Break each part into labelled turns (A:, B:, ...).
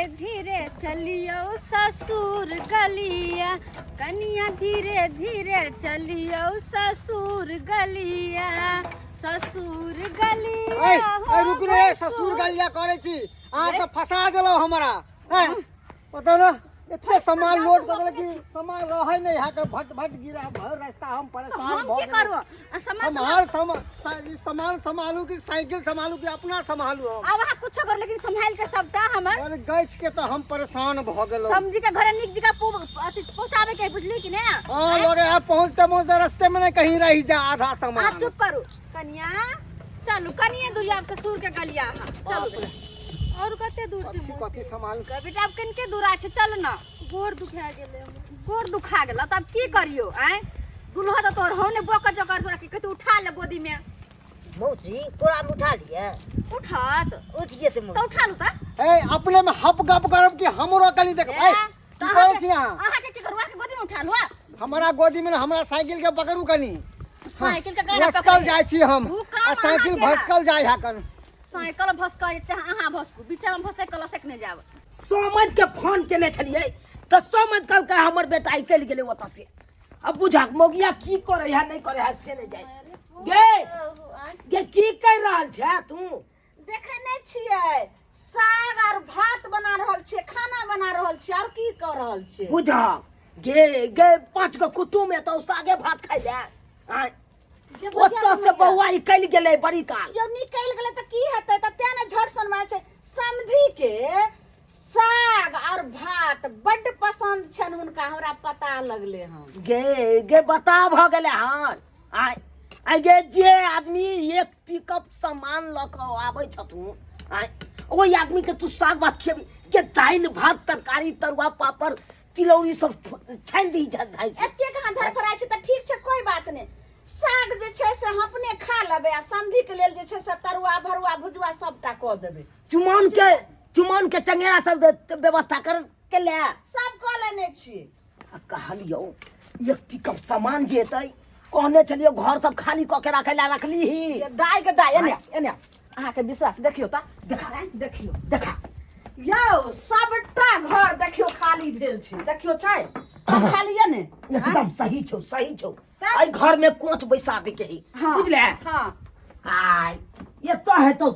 A: धीरे धीरे चलियौ ससुर गलिया, कनिया धीरे धीरे चलियौ ससुर गलिया, ससुर गलिया।
B: ए
A: हो
B: ए रुकू ने, ए, ससुर गलिया करै छी अहाँ तऽ फंसा देलहुँ हमरा। हैं, पता न एते सामान लोड कऽ देलक कि सामान रहै नहि है के भट भट गिरा भर रास्ता हम परेशान
A: हम
B: भऽ
A: की
B: गेलहुँ।
A: करबो आ सामान
B: सम्हार ई सामान सम्हालू कि साइकिल सम्हालू कि अपना सम्हालू हम?
A: आब अहाँ कुछो करू, लेकिन सम्हाल के सबटा हमर।
B: अरे गैछ के तऽ हम परेशान भऽ गेलहुँ।
A: समझी के घरे नीक जगह अथी पहुंचाबे के है, बुझली कि ने?
B: हाँ, लगे है पहुँचते पहुँचते रास्ते में नहीं कहीं रह जा आधा सामान।
A: अहाँ चुप करू कनिया, चलू कनिए दूरिया ससुर के गलिया अहाँ चलू। और कते दूर छै?
B: कथी कथी सामान
A: बेटा, आब कनिके दूरा छै, चल न। गोर दुखा गेलै हमर। गोर दुखा गेल तऽ आब की करियो? आँय दुल्हा तऽ तोहर हो ने बकर जकर तोरा की कहै, उठा ले गोदी में।
C: मौसी, कोरा में उठा लिए।
A: उठत?
C: उठ जेतै
A: तऽ
C: मौसी।
A: उठा लू तऽ।
B: ए, अपने में हप गप करब कि हमरो कनी देख। ए, की करै छी अहाँ?
A: अहाँके की करू? अहाँके गोदी में उठा लू?
B: हमरा गोदी में न, हमरा साइकिल के पकड़ू कनी।
A: साइकिल के गाना
B: लसकल
A: पकड़े।
B: जाइ छी हम।
A: उ काम
B: आ साइकिल
A: अहाँके है।
B: भसकल जाइ है कन।
A: साइकिल भसकल जेतै, अहाँ भसकू, बीचा में भसै कल सक नहि जाब।
D: समझ के फोन केने छलियै तऽ समझ कहलकै हमर बेटा निकलि गेलै ओतऽ से। अब बुझक मौगिया की करे है नहीं करे है से नहीं जाए। गे गे, की कर रहल छै तू?
E: देखे नहीं छियै, साग और भात बना रहल छियै, खाना बना रहल छियै, और की कर रहल छियै?
D: बुझा गे गे, 5 गो कुटुम एतौ, सागे भात खाइ ले आँय?
E: जे बुझिया
D: ओतऽ से
E: बनैया।
D: बौआ निकलि गेलै बड़ी काल।
E: यौ, निकलि गेलै तऽ की हेतै? तऽ तें ने झट सन बना छै। समधी के साग और भात बड्ड पसंद छनि हुनका, हमरा पता लगले हन।
D: गे गे, बता भऽ गेलै हन। आय आय गे, जे आदमी एक पिकअप सामान लऽ कऽ आबै छथुन, आय, ओहि आदमी के तू साग भात खियबी? के दालि भात तरकारी तरुआ पापड़ तिलौरी सब छानि दी धाइ से।
E: एतेक अहाँ धड़फड़ाइ छी तऽ ठीक छै, कोई बात नहि। साग जे छै से हम अपने खा लेबै आ समधी के लेल जे छै से तरुआ भरुआ भुजुआ सबटा कऽ देबै।
D: चुमान के चंगेरा सब व्यवस्था कर के ले।
E: सब कऽ लेने छी।
D: आ कहलियौ एक पिकअप सामान जे एतै, कहने छलियौ घर सब खाली कऽ के राखै ला, रखली ही?
E: ये दाय के दाय, एने एने अहाँके विश्वास देखियौ तऽ।
D: देखा।
E: देखियौ।
D: देखा।
E: यौ, सबटा घर देखियौ खाली भेल छै, देखियौ छै सब खाली ये ने?
D: एकदम सही छौ, सही छौ।
E: तब?
D: एहि घर में कोच बैसा दे के ही।
E: हाँ,
D: बुझले?
E: हाँ।
D: आय ये तो है तो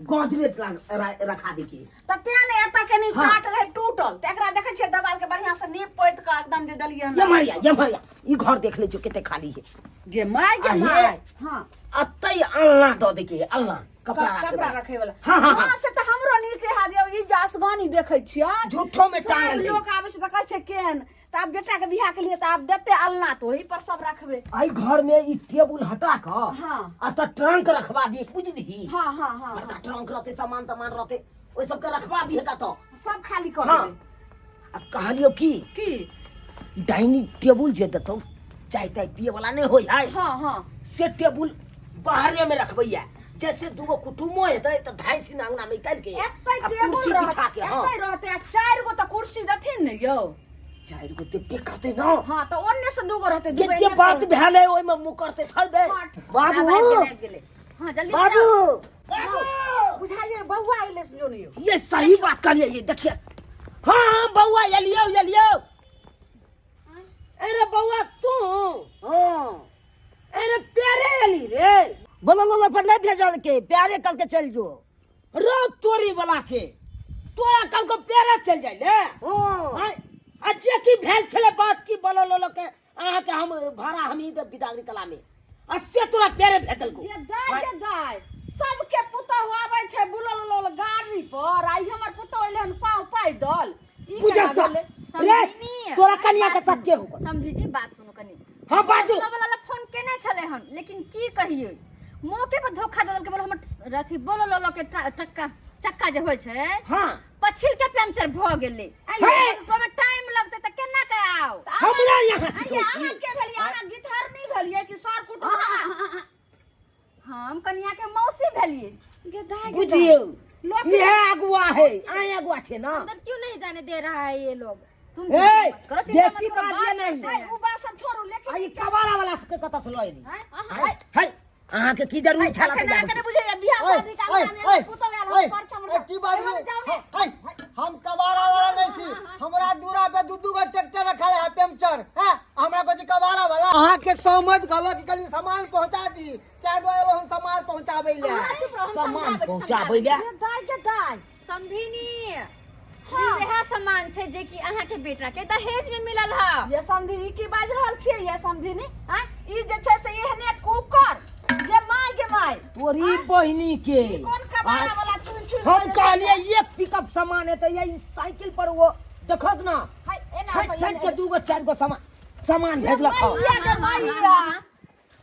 D: गोदरेज रखा दे के।
E: तऽ तें ने एतऽ कनी
D: हाँ।
E: टाट रहै टूटल, तऽ एकरा देखै छियै देवाल के बढ़ियां से नीप पोति कऽ एकदम जे देलियै हन।
D: ये मरिया, ये मरिया, ई घर देख ले छौ कते खाली है।
E: गे my, गे
D: आ हे।
E: My. हाँ।
D: अतै अलना दऽ दे के, अलना कपड़ा राखे
E: कपड़ा
D: वाला।
E: रखे वाला।
D: हाँ, हाँ, हाँ।
E: हाँ, से तऽ हमरो नीक रहा दियौ। ई जासगानी देखै छियै,
D: झूठो में
E: सब
D: टांगल है।
E: लोक आबै छै तऽ कहै छै केहन, तऽ आब बेटा के बियाह के लिए तऽ आब देते अलना तऽ ओही पर सब रखबै।
D: एहि घर में ई टेबुल हटा कऽ
E: हाँ।
D: आ तऽ ट्रंक रखवा दिए, बुझलिही?
E: हाँ हाँ हाँ।
D: बड़का ट्रंक रहते, सामान तामान रहते, ओहि सबके रखवा दिए का तो
E: सब खाली कऽ
D: हाँ।
E: देबै।
D: आ कहलियौ की?
E: की?
D: डाइनिंग टेबुल जे देतौ, चाय ताय पिए वाला नहीं होय है?
E: हाँ हाँ।
D: से टेबुल बाहरे में रखबैया, जैसे दूगो कुटुमो हेतै तऽ ढाई सीन अंगना में निकालि के
E: एतै
D: आ
E: टेबुल
D: कुर्सी
E: रहत,
D: बिछा के। हाँ।
E: एतै रहतै आ 4 गो तऽ कुर्सी देथिन ने यौ?
D: 4 गो देबे करतै न।
E: हाँ, तऽ ओन्ने से 2 गो रहतै,
D: जे
E: 2 गो
D: जे
E: एन्ने से
D: बात
E: रहतै।
D: भेलै ओहिमे मुकरतै थोड़बे।
C: बाबू।
A: आब आबि गेलै, आबि गेलै। हाँ, जल्दी
C: बाबू।
A: जाओ।
D: बाबू।
E: बुझाइए बौआ अइले से जो नहीं।
D: ये सही बात कहलिए, ये देखिए। हाँ हाँ बौआ एलियो एलियो। अरे बौआ तू?
C: हाँ।
D: अरे प्यारे एली रे।
C: बोलो बोलो पर नहीं भेजल के प्यारे कल के चल जो।
D: रो तोरी वाला के तोरा कल को प्यारे चल जाय ले।
C: हाँ।
D: हाँ, अच्छे की भेल छले बात की बोलो लोलो के अहाँ के हम भाड़ा हम ही दे बिदागरी कला में अस्से तोरा प्यारे भेटल को।
E: ये दाय, ये दाय, सबके पुतहु आबै छै बुलल उलल गाड़ी पर, आ ई हमर पुतहु एलै हन पाँव पैदल। ई
D: बुझल
E: केना
D: तो?
E: भेलै?
D: रे,
A: समझिनी,
D: तोरा कनिया के
A: बात
D: साथ के हो?
A: समझी जी, बात सुनू कनी।
D: हाँ, बाजू।
A: सब वाला फोन केने छले हन, लेकिन की कहियै, मौके पर धोखा दे देलकै। बोलो हमर अथी बोलो लोलो के टक्का चक्का जे होइ छै,
D: हाँ,
A: पछिल के पंचर भ गेलै।
D: हे!
A: ओमे टाइम लगतै तऽ केना के आउ?
D: हमरा यहाँ
E: आइये,
D: सिखबै
E: अहाँ
D: छी?
E: के भेलियै? अहाँ गितहरनी भेलियै कि सर कुटुम्ब?
A: हम कनिया के मौसी भेलियै।
E: गे दाय, गे दाय।
D: बुझियौ,
E: लोक
D: इएह अगुआ है, आय अगुआ छै ना।
A: अंदर क्यों नहीं जाने दे रहा है ये लोग? तुम
D: ए,
A: चिंता मत करो, चिंता मत
D: बेसी
A: करो,
D: बाजिए
A: बात
D: नहीं।
A: करते
E: आइ,
A: हैं।
E: उ बात सब छोड़ू, लेकिन
D: आ ई कबाड़ा वाला सबके कतऽ से लऽ एली?
E: आँय,
D: हाय हाय, अहाँके की जरूरी छल?
E: अखन अहाँके नहि बुझैया बियाह
B: ओए,
E: शादी के
B: ओए,
E: अंगना में
B: ओए,
E: पुतहु आयल
B: ओए,
E: हम परचम
B: ओए, की बात
E: एहन
B: रे?
E: जाउ ने।
B: हाय, हम कबाड़ हिम्मत कहलक कि कनि सामान पहुंचा दी क्या दो एलो हम सामान पहुंचाबै ले
D: सामान पहुंचाबै ले
E: गे दाय गे दाय
A: समधिनी हाँ। इएह सामान छै जे कि अहाँ के बेटा के दहेज में मिलल ह
E: ये समधी ई की बाजि रहल छियै ये समधिनी आँय ई जे छै से एहने कुकर गे my गे माय
D: तोरी बहिनी के
E: ई कोन कबाड़ा वाला चुन चुन
D: हम कहलिए एक पिकअप सामान है तो ये साइकिल पर वो देखक ना छठ छठ के दूगो चार गो सामान सामान भेजलक हँ
E: मैया गे मैया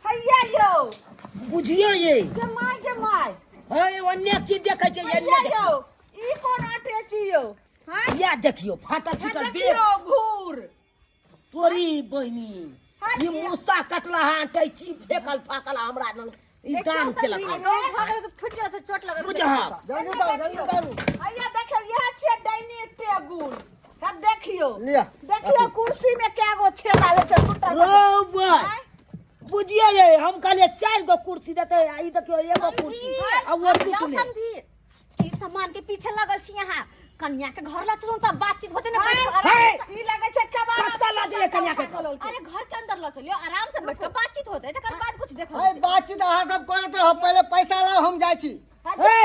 E: हैया यौ
D: बुझियो ये
E: गे my गे my
D: हे ओन्ने की देखै छै
E: हैया
D: एन्ने
E: यौ ई कोन अटैची यौ हाँ
D: या देखियो फाटल छिटल बेग
E: देखियौ घूर
D: तोरी बहिनी ई मूसा कटला हा अटैची फेकल फाकल हमरा लग ई दान केलक हँ।
A: फुट गेल तऽ चोट लगल
D: बुझहक
B: जल्दी उतारू जल्दी उतारू
E: हैया देखियौ इएह छियै डाइनिंग टेबुल तब देखियौ
B: लिअ।
E: देखियौ कुर्सी में कै गो छेदा भेल छै टूटल
D: रौ बा बुझियो ये हम कहलिए चार गो कुर्सी देते आ ई देखियो एगो कुर्सी आ वो टूटले
A: समझी ई सामान के पीछे लगल छी अहाँ कन्या के घर ला चलू तऽ बातचीत होते ना बैठ के आराम
D: हे!
A: से।
E: ई लगै छै कबाड़ा
D: कत्ता लऽ जेबै कन्या के घर?
A: अरे घर के अंदर ला चलियो आराम से बैठ के बातचीत होते तकर बाद कुछ देखो
B: अरे बातचीत अहाँ सब करैत रहब पहिले पैसा लाउ हम जाइ छी
D: हे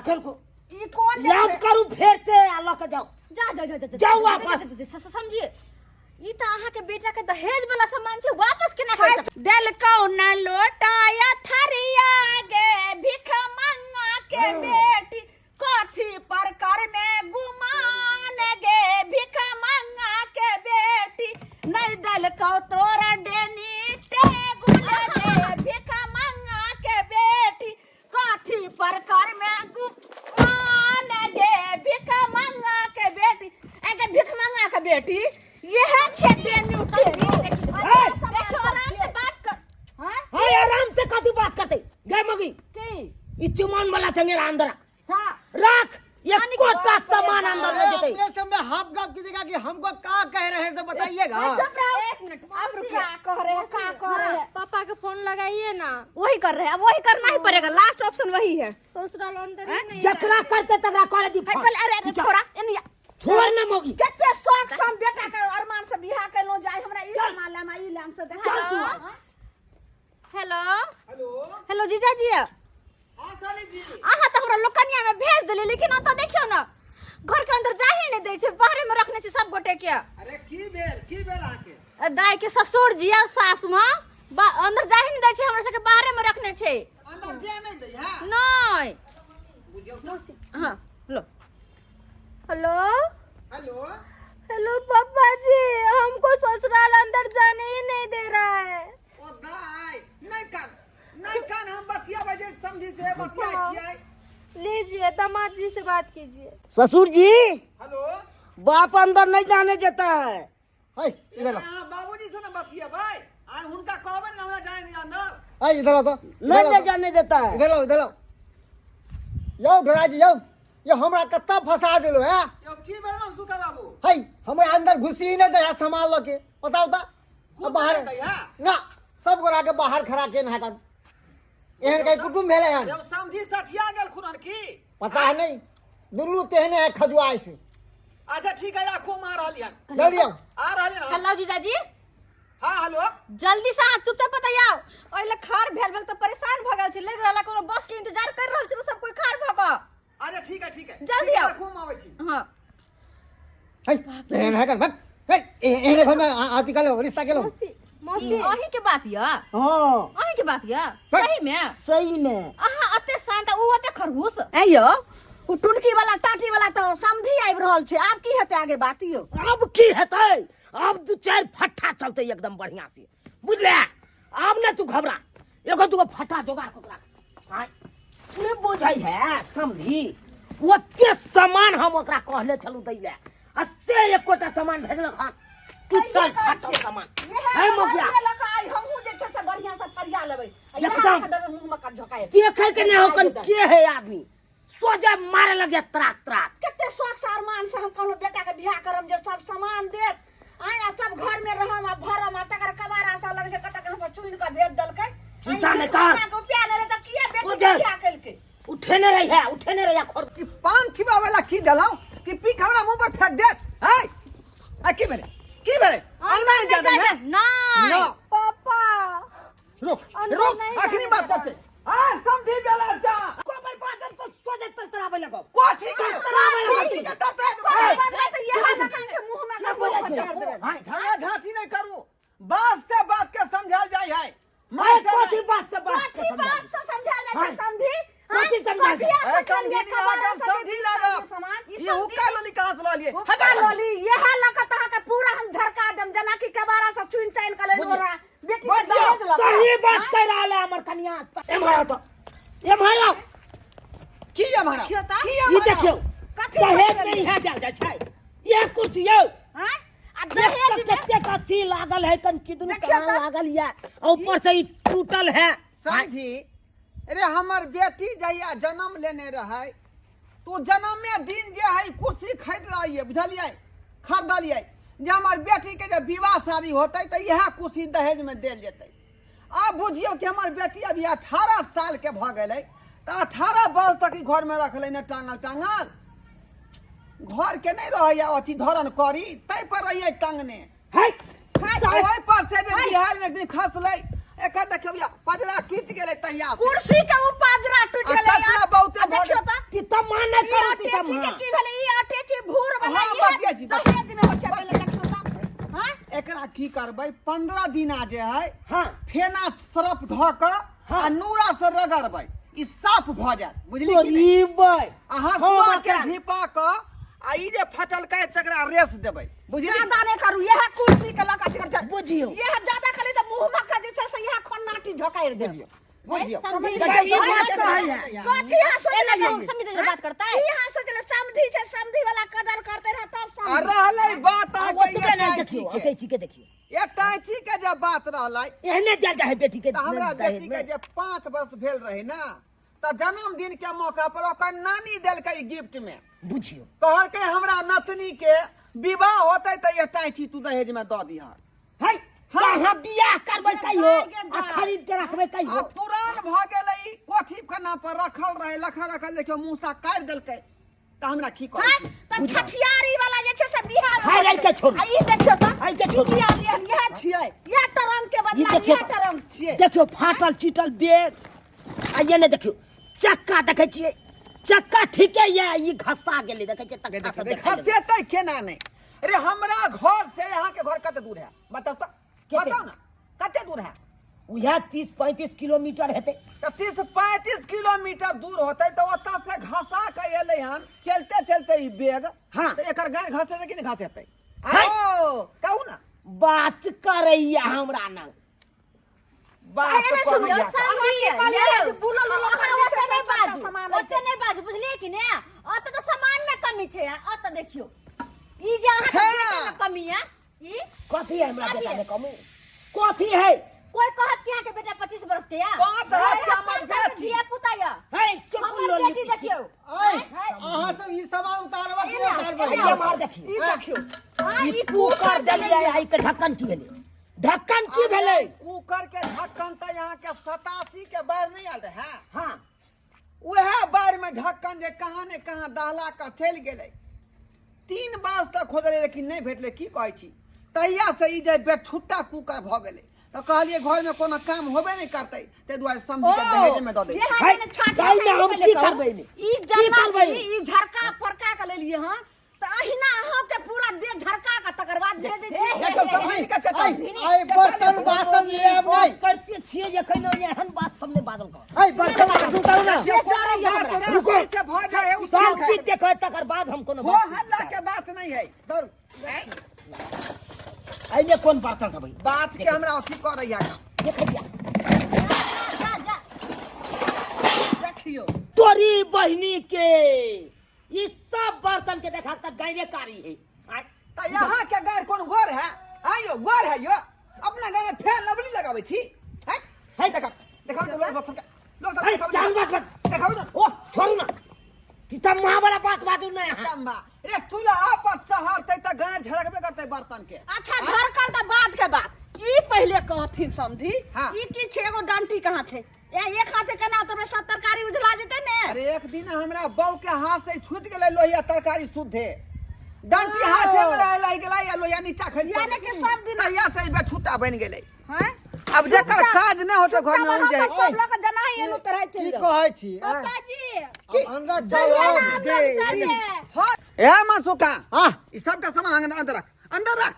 D: अखन को
E: ई कोन जे
D: याद
E: छै
D: करू फेर से आ लऽ के जाउ
A: जा जा जा जा जा,
D: जाउ
A: जा,
D: वापस।
A: जा, जा, जा, जा, समझिए ई तऽ अहाँ के बेटा के दहेज वाला सामान छै वापस केना कर सकत
E: देलकौ न लोटाया थरिया गे भिख मंगा के बेटी कथी पर कर में गुमान गे भिख मंगा के बेटी नहीं देलकौ तोरा डेनी टेगुल गे भिख मंगा के बेटी कथी पर कर में गुमान गे भिख मंगा के बेटी ए गे भिख मंगा के बेटी यह छे डेनी टेगुल
A: देखियो आराम से बात कर
E: हाँ
D: हे आराम से कथी बात करते गे मगी
E: की
D: ई चुमान वाला चंगेरा अंदर रख
E: हाँ
D: रख एकोटा सामान अंदर ले
B: अरे
D: जेतै
B: अपने सब में हाफ गप कीजिएगा कि हमको का कह रहे हैं सब बताइएगा
E: चुप रहो
A: एक मिनट आप रुकिए
E: का कह रहे हैं का कह रहे हैं
F: पापा के फोन लगाइए ना
A: वही कर रहे हैं अब वही करना ही पड़ेगा लास्ट ऑप्शन वही है
F: ससुराल अंदर ही नहीं
D: जकरा करते तकरा करे दी
A: है, कल अरे अरे छोड़ा एनी
D: छोड़ ना मगी
E: कते शौक से हम बेटा के अरमान से बियाह केलहुँ जाय हमरा ई सामान लाम ई लाम से देखा
D: चल तू
A: हेलो
G: हेलो
A: हेलो जीजाजी
G: हाँ साली जी
A: अहाँ तऽ हमरा लोकनिया में भेज देली लेकिन ओतऽ देखियौ ने घर के अंदर जाहे नहि दै छै बाहरे में रखने छै सब गोटे के
G: अरे की भेल अहाँके
A: दाई के ससुर जी और सासु माँ अंदर जाहे नहि दै छै हमरा सबके बाहरे में रखने छै
G: अंदर जे नहीं दै है
A: नहीं
G: बुझियौ तऽ
A: हाँ लो
F: हेलो
G: हेलो
F: हेलो पापा जी हमको ससुराल अंदर जाने ही नहीं दे रहा है
G: ओ दाई नहीं कान नहीं कान हम बतियाबै जे समझी से बतियाइ छियै
F: लीजिए दामाद जी से बात कीजिए
D: ससुर जी
G: हेलो
D: बाप अंदर नहीं जाने देता है
B: है इधर आओ
G: अहाँ बाबूजी से ने बतियेबै आइ हुनका कहबै ने हमरा जाय नहीं अंदर
B: है इधर आओ तो
D: नहीं ले जाने देता है
B: इधर आओ इधर आओ यौ ढोरा जी यौ ये हमरा कत्ता फंसा देलो है
G: यौ की भेल मनसुखा बाबू
B: है हमरा अंदर घुसी ही नहीं दे सामान लके बताओ ता
G: घुस
B: बाहर
G: नहि दै है?
B: ना सब गोरा के बाहर खड़ा के नहा कर एहन कहीं कुटुम्ब भेलै हन
G: यौ समझी सठिया गेल खुनन की
B: पता है नहीं दुनू तेहने है खजुआए से
G: अच्छा ठीक है राखू हम आ रहलियै हन
B: जल्दी आओ
G: आ रहलियै हन
A: हेलो जीजाजी
G: हाँ हेलो
A: जल्दी से अहाँ चुपचाप बताइयो ओहि ले खार भेल भेल तऽ परेशान भऽ गेल छी लागि रहल है कोनो बस के इंतजार कर रहल छी तऽ सब कोई खार भऽ कऽ
G: अच्छा ठीक है ठीक है
A: जल्दी
G: ठीक है,
A: आओ।
G: राखू हम आबै छी
A: हाँ
B: है एहन है कर भग है एहन घर में आती कलो रिश्ता केलो
F: मौसी मौसी
A: अहीं के बाप यऽ
D: हाँ
A: अहीं के बाप यऽ सही में
D: सही में
A: अहाँ अते शांत आ ऊ अते खरगोश
E: ऐ यौ उ टुनकी वाला टाटी वाला तऽ समधी आबि रहल छै आब की हेतै आगे बात यौ
D: अब की हेतै अब दू चारि फट्ठा चलतै एकदम बढ़िया से बुझले अब ना तू घबरा एगो दूगो फट्ठा जोगाड़ कऽ के राख आँय नहि बुझै है समझी ओते सामान हम ओकरा कहले छलहुँ दै लए आ से एकोटा सामान भेजलक हन टूटल फाटल सामान है मगिया
E: हमहूँ जे छै से बढ़िया से फरिया लेबै आ इएह
D: एकदम।
E: राख देबै मुँह मे कऽ झोकाए
D: देखे के नहि होकन के है आदमी सोझे मारे लगे त्राक त्राक
E: कते शौक से अरमान से हम कहलहुँ बेटा के बियाह करम जे सब सामान देत आय आ सब घर में रहम आ भरम आ तकर कबारा सब लगे छै कतऽ कहाँ से चुनि कऽ भेज देलकै
D: चिंता नहि कर।
E: के रुपया नहि रहै तऽ किया बेटी के
D: बुझल।
E: बियाह केलकै
D: उठेने रही है उठेने रही है खोर
G: कि पान चिबावे ला की देलौं कि पीक हमरा मुंह पर फेंक देत है आ की भेलै की भेलै अंगना नहि जा दै है
A: नहीं
B: ना
F: पापा
G: रुक
F: अंदर
G: रुक
F: नहीं
G: अखनी
F: जाने
G: बात
F: देना।
G: कर छै आ समझी बेला जा
D: कोबर बाजब तो सोझे तरतराबै लगब
G: कोथी के
D: तरतराबै लगब
G: कोथी के तरतरा
E: बनबै तऽ इएह जकाँ छै मुँह में
D: के बोलै छै
G: हां झगड़ा झांटी नहीं करू बात से बात के समझाल जाय है
D: माय कथी बात से बात के
E: कथी
D: समझा
E: बात से समझायल जाइ छै
D: हाँ।
E: समझी
D: कथी समझायल जाइ?
G: ए, समझी नहीं लागब समझी लागब ई हुक्का लोली कहाँ से लऽ लिए
E: हुक्का लोली इएह लऽ कऽ तऽ अहाँके पूरा हम झरका देम जेना कि केबाड़ा से चुनि चानि कऽ लेलहुँ रहा बेटी के
G: बुझियौ,
E: दहेज लऽ कऽ।
D: सही बात कह रहल है हमर कनिया एम्हर आओ तो एम्हर आओ
G: की हमारा
E: देखियौ तऽ।
G: की
D: ई
G: हमारा
D: देखियौ
E: कथी
D: दहेज
E: बजलियै?
D: में इएह देल जाइ छै इएह कुर्सी यौ
E: आँय? आ
D: देख
E: दहेज
D: तऽ
E: में
D: कतेक अच्छी लागल है कन किदन
E: देखियौ
D: कहाँ
E: तऽ।
D: लागल या आ ऊपर से ई टूटल है
G: समझी अरे हमर बेटी जहिया जन्म लेने रहै तो जन्मे दिन जे है कुर्सी खरीद रहियै बुझलियै खरीदलियै जे हमर बेटीके जे विवाह शादी होतै तऽ इएह कुर्सी दहेजमे देल जेतै आब बुझियौ कि हमर बेटी अभी 18 सालके भऽ गेलै तऽ 18 वर्ष तक ई घरमे रखलै ने टांगल टांगल घरके नहि रहैया अथी धरन करी ताहि पर रहियै टांगने
D: है
G: ओहि पर से जे बिहार में एक दिन खसलै एकर देखियौ या पजरा टूटि गेलै तहिया से
E: कुर्सी के ऊ पाजरा टूटि
G: आ
E: गेलै
G: कचरा बहुते
E: आ
G: भऽ
E: देखियौ
G: गेल।
E: तऽ
D: कि तब माने
E: ई
D: करू कि तब
E: अटैची के
D: हाँ।
E: की भेलै ई अटैची भूर वाला
G: हाँ,
E: इएह
G: बतिया छी, बतिया।
E: दहेज में होइ छै पहिले देखियौ तऽ हाँ
G: एकरा की करबै 15 दिना जे है
D: हाँ।
G: फेना सरफ धऽ कऽ
D: हाँ।
G: आ नूरा से रगड़बै ई साफ भऽ जायत बुझली कि नहि?
D: तोरी बै
G: आ हँसुआ के धीपा कऽ आ ई जे फटलकै तकरा रेस देबै बुझली
E: ज्यादा नहि करू इएह कुर्सी के लऽ कऽ अथी
D: बुझियौ।
E: इएह ज्यादा करी तऽ मुँह में के जे छै से इएह खोनाटी झोकारि देब
G: बुझियौ बुझियौ
A: समझी
D: सही बात कहै है।
E: कथी अहाँ
A: एना
E: सोचलियै
A: कहू, समझी जे बात करतै।
E: की अहाँ सोचलियै समधी छै समधी वाला कदर करते रह तब
G: आ
E: समधी
G: रहलै बात
D: आ
G: अहाँके
D: ओतबे नहि
G: अटैची
D: देखियौ
G: के।
D: अटैची के देखियौ
G: अटैची के जे बात रहलै
D: एहने देल जाइ है बेटी के
G: तऽ हमरा
D: दहेज
G: बेटी के
D: में।
G: जे 5 वर्ष भेल रहै ने तऽ जन्मदिन के मौका पर ओकर नानी देलकै गिफ्ट में
D: बुझियौ
G: कहलकै हमरा नतनी के विवाह होतै तऽ अटैची तू दहेज में दऽ दिहऽ
D: है कहाँ बियाह करबै कहियो आ खरीद के रखबै
G: आ
D: कहियो
G: पुरान भऽ गेलै ई कोठी खाना पर रखल रहै लखल रखल देखियौ मूसा काटि देलकै तऽ हमरा की कहै
E: हाँ, तऽ छठियारी वाला जे छै से बिहार
D: हाय, राइ के छोड़ू।
E: आ ई देखियौ तऽ
D: आइ के छोड़ू।
E: ई आलियन इएह छियै इएह तरंग के
D: ई
E: बदला
D: देखियौ
E: इएह तरंग छियै
D: देखियौ फाटल चिटल बेग आ ये ने देखियौ चक्का देखै छियै चक्का ठीके ये ई घसा गेलै देखै छियै तक्का सब देखाइ देबै।
G: घसेतै केना नहि अरे हमरा घर से अहाँके घर कते दूर है बताउ तऽ
D: कते?
G: बताउ ने कते दूर है
D: उएह 30-35 किलोमीटर हेतै
G: तऽ 30-35 किलोमीटर दूर होतै तऽ ओतऽ से घसा के एलै हन चलते चलते ई बेग
D: हाँ।
G: तऽ एकर गाय घसेतै कि नहि घसेतै
D: है।
E: ओ
G: कहू ना
D: बात करैया हमरा नंग
G: बात
A: एना सुनियौ,
G: करैया
A: समझिए,
E: कहलियै
A: यौ।
E: जे बुलल उलल
A: अहाँ
E: जे छै
A: ओते नहि
E: से सबटा
A: बाजू,
E: सामान
A: ओते नहि बाजू, बुझलियै कि ने? ओतऽ तऽ सामानमे कमी छै, आ ओतऽ देखियौ। ई जे अहाँके
G: हाँ।
A: बेटामे कमी यऽ, ई
D: कथी है हमरा बेटा में कमी कथी है
A: कोई कहत कि अहाँके बेटा 25 बरस के यऽ?
G: पाँच हाथ के हमर
A: पाँच साल के
G: बेटी।
A: धिया-पुता यऽ।
D: है चुप
A: हमर
D: लोली
A: बेटी देखियौ।
B: आय अहाँ सब ई सामान उतारबा कि नहि उतारबै
D: ये मार देखियौ
E: ई देखियौ हाँ,
D: ई
E: ई
D: कुकर देलियै आई के ढक्कन की भेलै ढक्कन की भेलै
G: कुकर के ढक्कन तऽ यहाँ के 87 के बाढ़ नहीं आयल रहे
D: हाँ
G: वएह बाढ़ में ढक्कन जे कहाँ ने कहाँ दहला के चलि गेलै 3 बार तक खोजलै लेकिन नहि भेटलै की कहै छी तहिया से ई जे बेठुट्टा कुकर भऽ गेलै तऽ कहलियै घरमे कोनो काम होबे नहि करतै ताहि दुआरे समझी के दहेज में दऽ दै
E: जे
G: छी।
D: है,
E: हाथ छाती
D: ताहिमे हम की करबै एहिमे?
E: ई
D: की
E: जना
D: करबै?
E: ई झरका फरका के लेलियै हन तऽ अहिना अहाँके पूरा देह झरका के तकर बाद भेजै छी
G: देखियौ समझी के चचाई
B: आइ बर्तन बासन लेब
D: बात
B: नहि
D: करते छियै एखन एहन बात सब नहि बाजल कर
B: आइ बर्तन बासन उतारू ना
G: देखियौ, कोनो बात
D: रुको।
G: से भऽ जाइ है, उ
D: सब
G: ठीक है।
D: चीज देखो तकर बाद हम कोनो
G: हो
D: बात
G: हल्ला के बात नहीं है
B: दौड़
D: एहिमे कोन बर्तन सब है
G: बात के हमरा अथी करैया
D: देख दिया
A: जा, जा।
E: देखियौ
D: तोरी बहिनी के ई सब बर्तन के देखा त गैरे कारी है आय,
G: तऽ यहाँ के गाय कोन गोर है आयो गोर है यो अपना गाय में फैन लवली लगाबै छी है
D: है।
G: देखा देखा तो लोग सब लोग सब
D: है,
G: देखाबै
D: जान बात बात
G: देखाबै तो
D: ओ छोड़ू ना तीता माँ वाला बात बाजू ना यहाँ
G: तंबा रे चूल्हा पर चढ़तै तऽ गाय झड़कबे करतै बर्तन के
E: अच्छा झरकल तऽ बाद के बात ई पहिले कहथिन समधी
G: हाँ।
E: ई की छै एगो डंटी कहाँ छै ए एक हाथे केना उतरबै सब तरकारी उझला जेतै ने
G: अरे एक दिन हमरा बहू के हाथ से छूट गेलै लोहिया तरकारी शुद्धे डंटी हाथे में रहे लागि गेलै या लोहिया नीचा खसि
E: यानी कि सब दिन-
G: तहिया से ई बेछुट्टा बनि गेलै
E: हैं
G: अब जेकर काज नहि होतै घर में ओ जाए।
E: सब लोग जना ही एलु तरह
B: की
E: चलि जाओ।
B: कहै छी आँय?
A: पापा जी,
B: अब अंदर चलब।
A: चले।
G: हाँ, ए मनसुखा।
B: हाँ।
G: ई सबटा सामान अंदर अंदर रख, अंदर रख।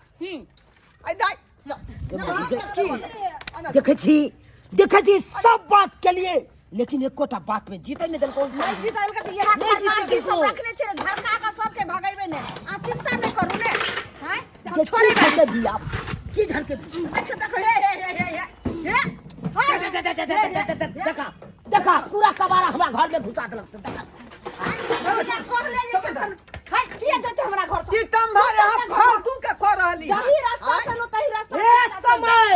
G: आई दाई।
D: देखै छी, देखै छी, सब बात के लिए, लेकिन एकोटा बात में जीते नहीं देलको।
E: नहीं जीतल के तऽ इएह
D: नहीं जीतल
E: की सब
D: केको।
E: रखने छै, धरका के सबके भगैबे ने। आ चिंता नहीं करू ने। हैं, हम
D: के
E: छोड़े
D: की झलके बिया, की झलके बिया?
E: देख देख, हे हे हे हे हे हे।
D: देखा देखा, पूरा कबाड़ा हमरा घर में घुसा देलक से देखा।
E: कहले जे छथन, है किया जेते हमरा घर से?
G: की तम भाई यहाँ फालतू के कह रहली
E: जही रास्ता से लो तही रास्ता
D: ए
E: से।
D: समय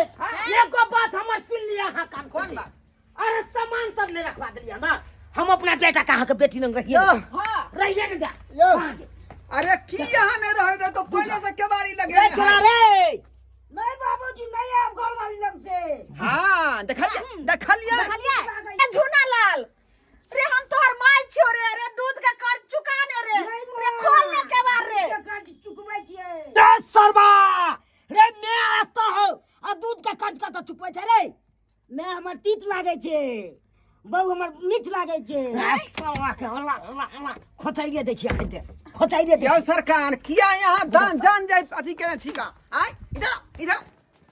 D: एगो बात हमर सुन लिया अहाँ कान खोल
G: कोन
D: के।
G: बात?
D: अरे सामान सब नहीं रखवा दिलिया ना, हम अपना बेटा कहाँ के बेटी लंग रहिए।
B: यो।
E: हाँ।
D: रहिए ना।
B: यो।
D: कहाँ के?
G: अरे की यहाँ नहीं रहे दे तो पहले से केवाड़ी लगे
D: ए छोरा रे।
C: नहीं बाबूजी, नहीं आब घर वाली लग से।
G: हाँ, देखलिए देखलिए।
E: देखलिए? ए झूना लाल रे, हम तोहर माय छियो रे। रे दूध के कर्ज चुका ने रे। रे खोल ने के बार रे।
C: चुकबै छियै।
D: रे सरबा रे, मैं आता हूँ आ दूध के कर्ज कतऽ चुकबै छै रे?
C: मैं हमर तीत लागै छै, बहु हमर मीठ लागै छै।
D: रे सरबा के ओला ओला ओला खोचाइए दै छियै अखन ते, खोचाइए दै
G: यौ
D: छियै।
G: सरकार, किया यहाँ दान जान जाय अथी केने छी का? आय इधर आओ, इधर आओ।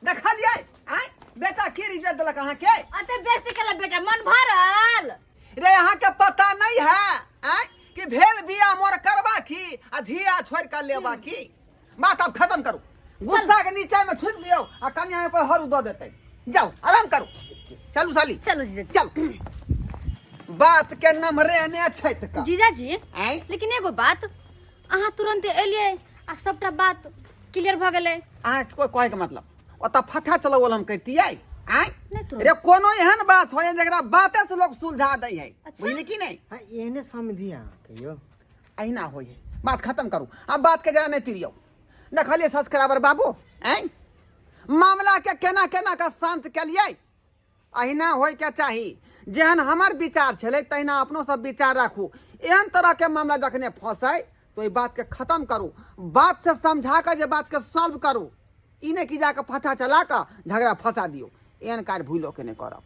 G: देखलिए आय बेटा की रिजल्ट देलक अहाँ के?
A: अते बेइज्जती केला बेटा, मन भरल?
G: रे अहाँ के पता नहीं है आय कि भेल बिया मोर करबा की आ धिया छोड़ कर लेबा की? बात अब खत्म करू, गुस्सा के नीचे में थूक दियो आ कन्या पर हरू दऽ देतै। जाओ आराम करू, चलू साली।
A: चलू जीजाजी।
G: चल, बात के नमरे ने छै त का।
A: जीजाजी।
G: आय।
A: लेकिन एगो बात, अहाँ तुरंत एलियै आ सबटा बात क्लियर भऽ गेलै।
G: अहाँ कोई कहै के मतलब ओतऽ फटा चलाओल हम करितियै आय?
A: नहि तुरंत।
G: रे कोनो एहन बात होय जकरा बाते से लोग सुलझा दै है।
A: अच्छा।
G: बुझली कि नहीं?
B: हाँ, एहने समझी अहाँ कहियो।
G: अहिना होय है, बात खत्म करू, अब बात के जाना नहीं तिरियौ। देखलिए सब्सक्राइबर बाबू, आय मामला के केना केना का शांत केलियै। अहिना होय के चाही, जेहन हमर विचार छलै तहिना अपनो सब विचार राखू। एहन तरह के मामला जखने फंसै तो ई बात के खत्म करू, बात से समझा कऽ जे बात के सॉल्व करू, ई नहि कि जाके फटा चला कऽ झगड़ा फंसा दियौ। एहन काज भूलो के नहि करब।